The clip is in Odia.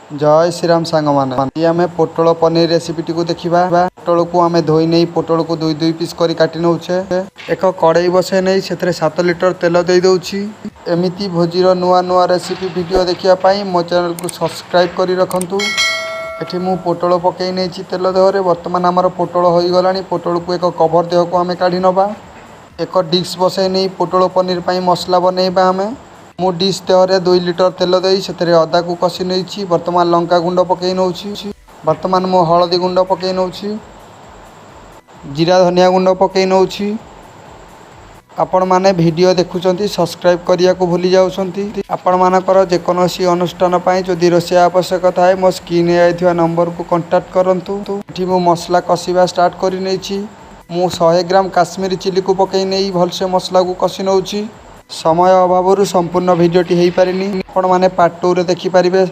ଜୟ ଶ୍ରୀରାମ ସାଙ୍ଗମାନେ, ଆଜି ଆମେ ପୋଟଳ ପନିର ରେସିପିଟିକୁ ଦେଖିବା। ପୋଟଳକୁ ଆମେ ଧୋଇ ନେଇ ପୋଟଳକୁ ଦୁଇ ଦୁଇ ପିସ୍ କରି କାଟି ନେଉଛେ। ଏକ କଡ଼େଇ ବସାଇ ନେଇ ସେଥିରେ 7 ଲିଟର ତେଲ ଦେଇ ଦେଉଛି। ଏମିତି ଭୋଜିର ନୂଆ ନୂଆ ରେସିପି ଭିଡ଼ିଓ ଦେଖିବା ପାଇଁ ମୋ ଚ୍ୟାନେଲକୁ ସବସ୍କ୍ରାଇବ୍ କରି ରଖନ୍ତୁ। ଏଠି ମୁଁ ପୋଟଳ ପକାଇ ନେଇଛି ତେଲ ଦେହରେ। ବର୍ତ୍ତମାନ ଆମର ପୋଟଳ ହୋଇଗଲାଣି। ପୋଟଳକୁ ଏକ କଭର ଦେହକୁ ଆମେ କାଢ଼ି ନେବା। ଏକ ଡିସ୍ ବସାଇ ନେଇ ପୋଟଳ ପନିର ପାଇଁ ମସଲା ବନେଇବା ଆମେ। ମୁଁ ଡିସ୍ ଦେହରେ 2 ଲିଟର ତେଲ ଦେଇ ସେଥିରେ ଅଦାକୁ କଷି ନେଇଛି। ବର୍ତ୍ତମାନ ଲଙ୍କା ଗୁଣ୍ଡ ପକାଇ ନେଉଛି। ବର୍ତ୍ତମାନ ମୁଁ ହଳଦୀ ଗୁଣ୍ଡ ପକାଇ ନେଉଛି, ଜିରା ଧନିଆ ଗୁଣ୍ଡ ପକାଇ ନେଉଛି। ଆପଣମାନେ ଭିଡ଼ିଓ ଦେଖୁଛନ୍ତି, ସବସ୍କ୍ରାଇବ୍ କରିବାକୁ ଭୁଲି ଯାଉଛନ୍ତି। ଆପଣମାନଙ୍କର ଯେକୌଣସି ଅନୁଷ୍ଠାନ ପାଇଁ ଯଦି ରୋଷେଇ ଆବଶ୍ୟକ ଥାଏ, ମୋ ସ୍କ୍ରିନ୍ରେ ଯାଇଥିବା ନମ୍ବରକୁ କଣ୍ଟାକ୍ଟ କରନ୍ତୁ। ଏଠି ମୁଁ ମସଲା କଷିବା ଷ୍ଟାର୍ଟ କରି ନେଇଛି। ମୁଁ 100 ଗ୍ରାମ କାଶ୍ମୀରୀ ଚିଲିକୁ ପକାଇ ନେଇ ଭଲସେ ମସଲାକୁ କଷି ନେଉଛି। ସମୟ ଅଭାବରୁ ସମ୍ପୂର୍ଣ୍ଣ ଭିଡ଼ିଓଟି ହେଇପାରିନି, ଆପଣମାନେ ପାର୍ଟ ଟୁରେ ଦେଖିପାରିବେ।